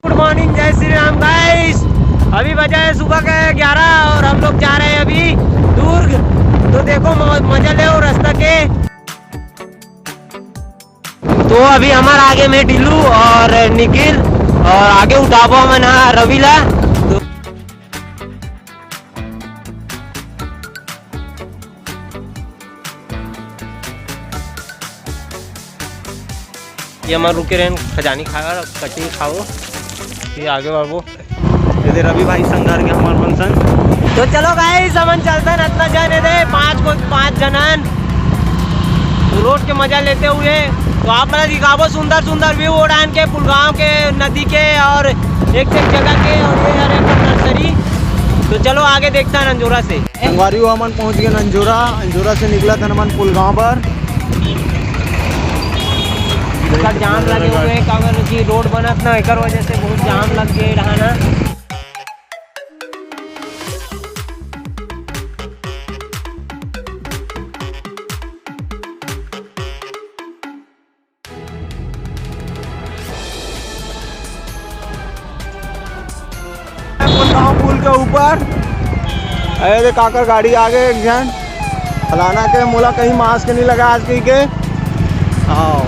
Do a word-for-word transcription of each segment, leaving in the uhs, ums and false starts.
गुड morning, जय श्री राम गाइस। अभी बजा है सुबह का ग्यारह और हम लोग जा रहे हैं अभी दुर्ग। तो देखो, म-, मजा ले रास्ता के। तो अभी हमार आगे में टिल्लू और निखिल, और आगे उठाबो हमन ह रवि ला। तो ये हमर रुके रहेन खजानी खाए बर, कचरी खाओ, फिर आगे बढ़बो। ये दे रवि भाई संग धर के हमर मन संग। तो चलो गाइस, हमन चलतन, अतना जन हे दे, पाँच को, पाँच जनन। रोड के मजा लेते हुए तो आप मन ला दिखाबो सुंदर सुंदर व्यू ओढ़ान के, पुलगांव के, नदी के और एक से एक जगह के। और ये हरे अपन नर्सरी। तो चलो आगे देखतन अंजोरा से। संगवारी हो, हमन पहुंच गए अंजोरा। अंजोरा से निकलत हन हमन पुलगांव बर। एकर जाम लगे हुए हैं, काबर कि रोड बनत ना, एकर वजह से बहुत जाम लग गए रहा ना। गांव पुल के ऊपर। अरे दे काकर गाड़ी आ गए एक झन। फलाना के मोला कहीं मास्क नहीं लगा आज कहीं के। हाँ।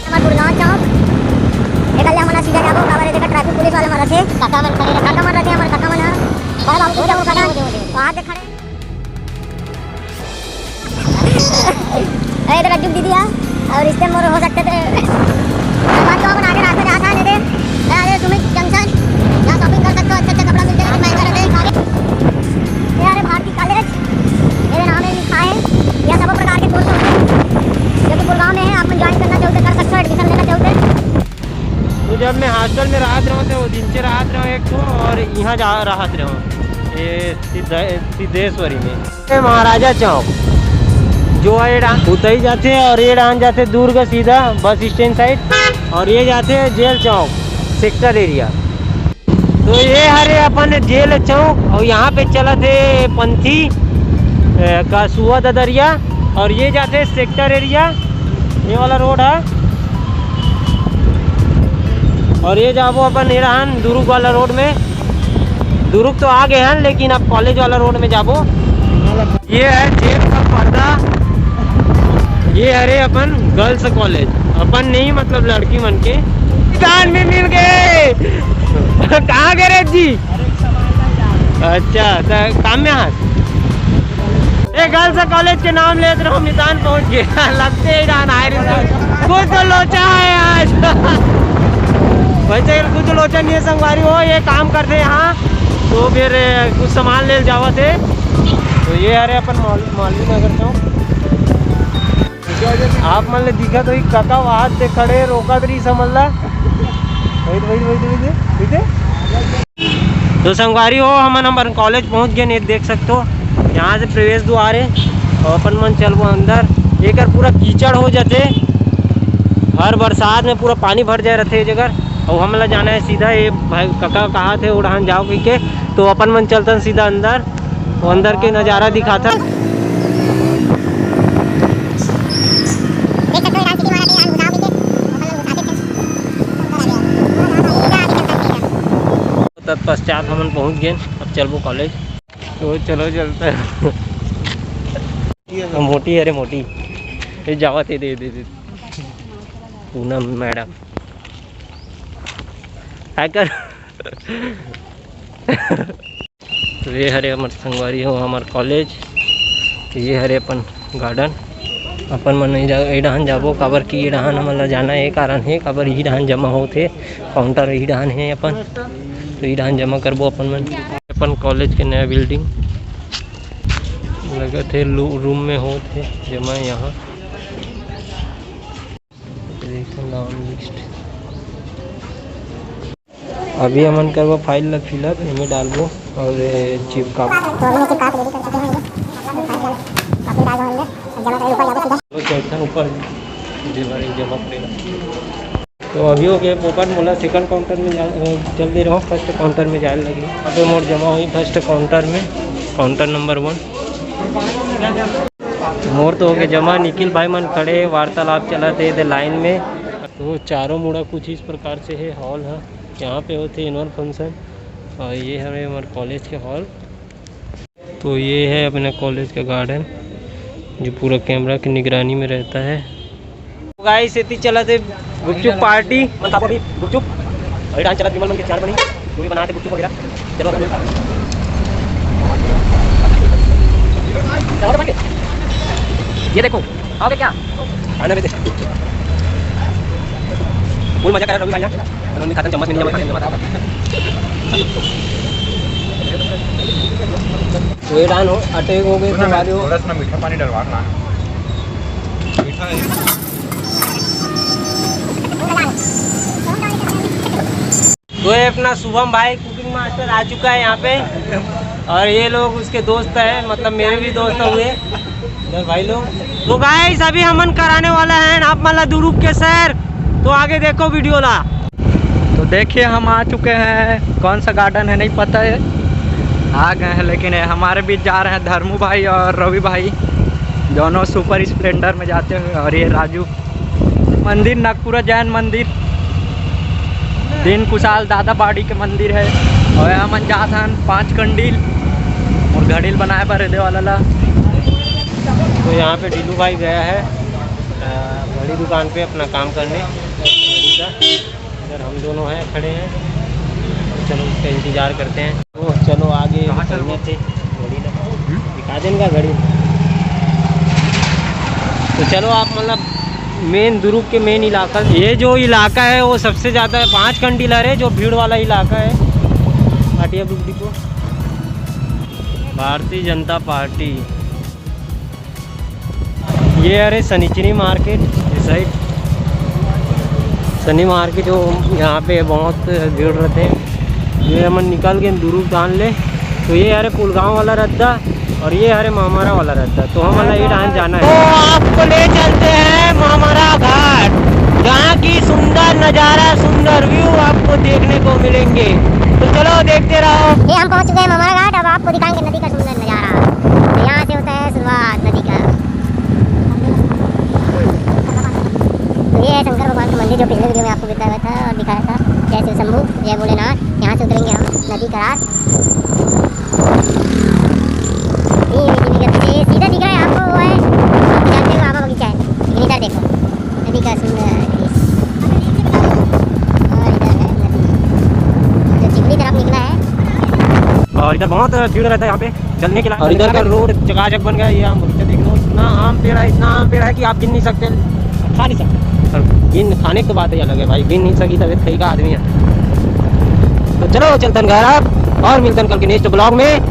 हमर गुड़गांव चौक। एकर ले हमन ह सीधा जाबो, काबर एकर ट्रैफिक पुलिस वाले मन रथे। काका मन खड़े रथे। काका मन रथे, हमर काका मन ह। बड़ा बाबू के वो दे, वो दे, वो दे। वहाँ के खड़े। अरे, इधर रज्जू दीदी है, और इससे मोर हो सकते थे। बात तो अपन आगे रास्ता जाता है, नहीं दे। अरे, सुमित जंक्शन, यहाँ शॉपिंग कर सकते हो, अच्छे अच्छे कपड़ा मिलते हैं, लेकिन महंगा रहते हैं। ये हरे भारती कॉलेज, मेरे नाम में लिखा है, यह सब प्रकार के कोर्स होते हैं, जो कि गुड़गांव में है, आप ज्वाइन करना चाहते कर सकते हो, एडमिशन लेना चाहते। तो जब मैं हॉस्टल में रहत रहूँ, तो वो दिन से रहत रहूँ एक तो, और यहाँ जा रहत रहूँ, ये सिद्ध-, सिद्धेश्वरी में। ये महाराजा चौक, जो है डा-, उतई जाते और ये डाहन जाते दुर्ग सीधा बस स्टैंड साइड, और ये जाते जेल चौक सेक्टर एरिया। तो ये हरे अपन जेल चौक, और यहाँ पे चलत हे पंथी, ए, का सुआ ददरिया, और ये जाते सेक्टर एरिया, ये वाला रोड है। और ये जाबो अपन ये रहन दुरुग वाला रोड में। दुरुग तो आ गए हैं, लेकिन अब कॉलेज वाला रोड में जाबो। ये है जेल का पर्दा। ये हरे अपन गर्ल्स कॉलेज, अपन नहीं, मतलब लड़की मन के। कान में मिल गए। कहाँ गए रे जी? अच्छा, तो काम में हाथ। ए, गर्ल्स कॉलेज के नाम लेत रहो, मितान पहुंच गए। लगते ही डाहन आए रे। कुछ तो लोचा है आज। वैसे कुछ लोचा नहीं है संगवारी हो, ये काम करते यहाँ, तो फिर, ए, कुछ सामान ले जावत हे। तो ये हरे अपन मौल-, मौलवी नगर चौक। आप मन ले दिखत होही, काका वहाद दे खड़े, रोकत रही समझ ला। वही, वही, वही, वही, वही। तो संगवारी हो, हमन हमर कॉलेज पहुंच गए, ये देख सकते हो, यहाँ से प्रवेश द्वार है और अपन मन चलबो अंदर। एकर पूरा कीचड़ हो जाते, हर बरसात में पूरा पानी भर जाए रहते ये जगह। और हमन ला जाना है सीधा, ये भाई काका कहा थे उड़ान जाओ कह के, तो अपन मन चलतन सीधा अंदर, वो अंदर के नज़ारा दिखाता। तत्पश्चात हमन पहुंच गए, अब चलबो कॉलेज। तो चलो चलते हैं। मोटी है रे मोटी, ये जावत है, दे दे दे। पूनम मैडम हैकर। तो ये हरे हमर संगवारी हो, हमर कॉलेज। तो ये हरे अपन गार्डन। अपन मन नहीं जा, ए डहान जाबो, काबर कि ए डहान हमन ला जाना है, कारण है काबर ई डहान जमा होत हे, काउंटर ई डहान है अपन। तो ई डहान जमा करबो अपन मन। अपन कॉलेज के नया बिल्डिंग लगत हे, लू-, रूम में होत हे जमा यहाँ। देखो नाम लिस्ट। अभी हमन करबो फाइल ला फिलअप, एमे डालबो और, ए, चिपकाबो। तो हमन चिपका के रेडी कर चुके हैं ये। फाइल डाल, फाइल डाल दो हमने। अब जमा करें, ऊपर जाबो सीधा। चलो, चढ़थन ऊपर, जे बारे जमा करेगा। तो अभी हो गए पोपट, मोला सेकंड काउंटर में जा, अ, चल दे रहा हूँ, फर्स्ट काउंटर में जाए लगी। अभी मोर जमा हुई फर्स्ट काउंटर में, काउंटर नंबर वन। मोर तो हो गए जमा, निखिल भाई मन खड़े, वार्तालाप चलत हे एदे लाइन में। तो चारों मुड़ा कुछ इस प्रकार से है हॉल है, यहाँ पे होते एनुअल फंक्शन। और ये हमारे हमारे कॉलेज के हॉल। तो ये है अपने कॉलेज का गार्डन, जो पूरा कैमरा की निगरानी में रहता है। गाइस, एती चलत हे गुपचुप पार्टी। मन खाबो अभी गुपचुप। अभी डांस चलत, विमल मन के चाट बनी, जो भी बनाते गुपचुप वगैरह। चलो, चलो, ये देखो, आओगे क्या? खाना भी दे। फुल मजा करा रवि भाई यहाँ। और उन्हें खाता चम्मच में नहीं जमा, खाने में जमा था। तो ये डान हो, अटैक हो गए, तो बाद हो। थोड़ा सा मीठा पानी डलवा ना। मीठा है। तो ये अपना शुभम भाई कुकिंग मास्टर आ चुका है यहाँ पे, और ये लोग उसके दोस्त हैं, मतलब मेरे भी दोस्त हुए इधर भाई लोग। तो गाइस, अभी हमन कराने वाला है आप मला दुरुग के सैर, तो आगे देखो वीडियो ला। तो देखिए, हम आ चुके हैं, कौन सा गार्डन है नहीं पता है, आ गए हैं। लेकिन ये हमारे बीच जा रहे हैं धर्मू भाई और रवि भाई, दोनों सुपर स्प्लेंडर में जाते हुए। और ये राजू, मंदिर नागपुरा जैन मंदिर, दीन कुशाल दादा बाड़ी के मंदिर है। और यहाँ मन जात हन पाँच कंडील और घड़ील बनाए बर दे वाला ला। तो यहाँ पे डीलू भाई गया है, अ, घड़ी दुकान पे अपना काम करने, घड़ी का। इधर हम दोनों हैं, खड़े हैं। चलो, उसका इंतजार करते हैं। तो चलो आगे। कहाँ चल निकलने थे। घड़ी ना। हम्म? दिखा देन का घड़ी। तो चलो, आप मतलब मेन दुरुग के मेन इलाका, ये जो इलाका है वो सबसे ज़्यादा पाँच कंडील है जो भीड़ वाला इलाका है। Bhatia book depot, Bharatiya Janata party. ये अरे सनिचरी मार्केट, ये साइड सनी मार्केट हो, यहाँ पे बहुत भीड़ रहते हैं। ये हमन निकल के दुरुग डाल ले, तो ये अरे पुलगांव वाला रद्दा और ये अरे मामारा वाला रद्दा, तो हमन ला ये डाहन जाना है। तो आपको ले चलते हैं मामारा घाट, जहाँ की सुंदर नज़ारा, सुंदर व्यू आपको देखने को मिलेंगे। तो चलो देखते रहो। ये हम पहुँच चुके हैं मामारा घाट, अब आपको दिखाएंगे नदी का सुंदर नज़ारा। तो यहाँ से होता है शुरुआत नदी का। तो ये है शंकर भगवान का मंदिर, जो पिछले वीडियो में आपको बताया था और दिखाया था। जय शिव शंभू, जय भोलेनाथ। यहाँ से उतरेंगे हम नदी करार। ये देखिए, सीधा दिख रहा है आपको, वो है, आप जानते हो, बाबा बगीचा है। लेकिन इधर देखो, नदी का सुंदर दृश्य। और इधर है नदी, जो चिखली तरफ निकला है। और इधर बहुत भीड़ रहता है यहाँ पे चलने के लिए। और इधर का रोड चकाचक बन गया। ये आम बगीचा देख लो, इतना आम पेड़ है, इतना आम पेड़ है कि आप गिन नहीं सकते, खा नहीं सकते। और गिन खाने की तो बात ही अलग है भाई, गिन नहीं सकी तबीयत कहीं का आदमी है। तो चलो चलतन घर आप, और मिलतन कल के नेक्स्ट ब्लॉग में।